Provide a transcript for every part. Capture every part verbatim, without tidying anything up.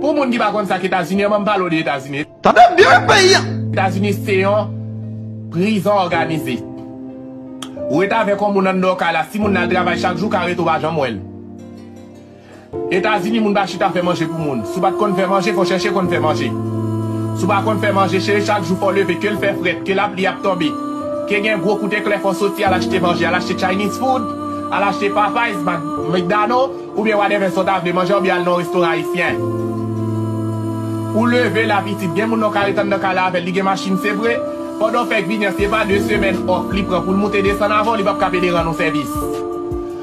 Pou moun ki pa konn sa k Etazini, an ban m pale w de Etazini. Tande byen peyi a. Etazini se yon prizon òganize. Ou ret avèk yon moun anndan yon kay la, si moun nan al travay chak jou, ka rete w pa janm wè l. Etazini, moun pa chita fè manje pou moun. Si w pa t konn fè manje, fò w chèche konn fè manje. Si w pa konn fè manje, cheri, chak jou fò w leve, ke l fè frèt, ke lapli ap tonbe, ke gen gwo kout eklè, fò w soti al achte manje, al achte Chinese food, al achte Popeyes, Mac- McDonald, oubyen whatever sa w ta vle manje, oubyen al nan yon restoran ayisyen. Ou leve la pitit, gen moun nan w ka ret anndan kay la avè l, li gen machin se vre, pandan w fèk vini an, se pa de semèn off li pran pou l moute desann avè w, li p ap ka pede rann ou sèvis.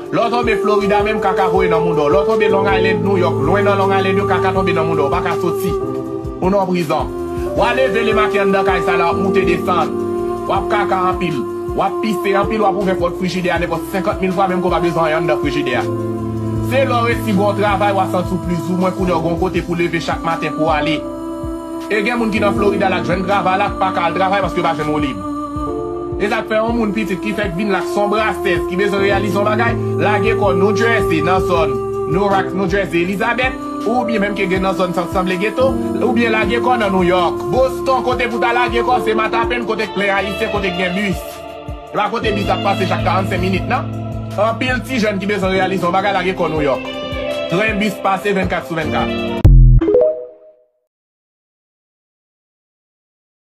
Lè w tonbe Florida menm, kaka voye nan mouda w. Lè w tonbe Long Island, New York, lwen nan Long Island yo, kaka tonbe nan mouda w, w pa ka soti. Ou nan prizon. W a leve lematen anndan kay sa la, w ap moute desann. W ap kaka anpil. W ap pise anpil, w ap ouvè pòt frijidè a nenpòt senkant mil fwa, menm ke w pa bezwen anyen anndan frijidè a. Se lè w resi gen yon travay, w a santi w plizoumwen kounye a w gen yon kote pou leve chak maten pou w ale. E gen moun ki nan Florida la k jwenn travay la, k pa ka al travay paske yo pa jwenn wolib. E sa k fè yon moun pitit ki fèk vin la, k se yon brasèz, ki bezwen reyalize yon bagay, lage kò New Jersey, nan zòn Newark, New Jersey, Elizabeth, oubyen menm ke gen nan zòn sa k sanble geto, oubyen lage kò nan New York. Boston, kote pou ta lage kò, se Matapen, kote k plen Ayisyen, kote k gen bis. E pa kote bis ap pase chak karannsenk minit, non. Anpil ti jèn ki bezwen reyalize yon bagay, lage kò New York. Tren, bis pase vennkat sou vennkat.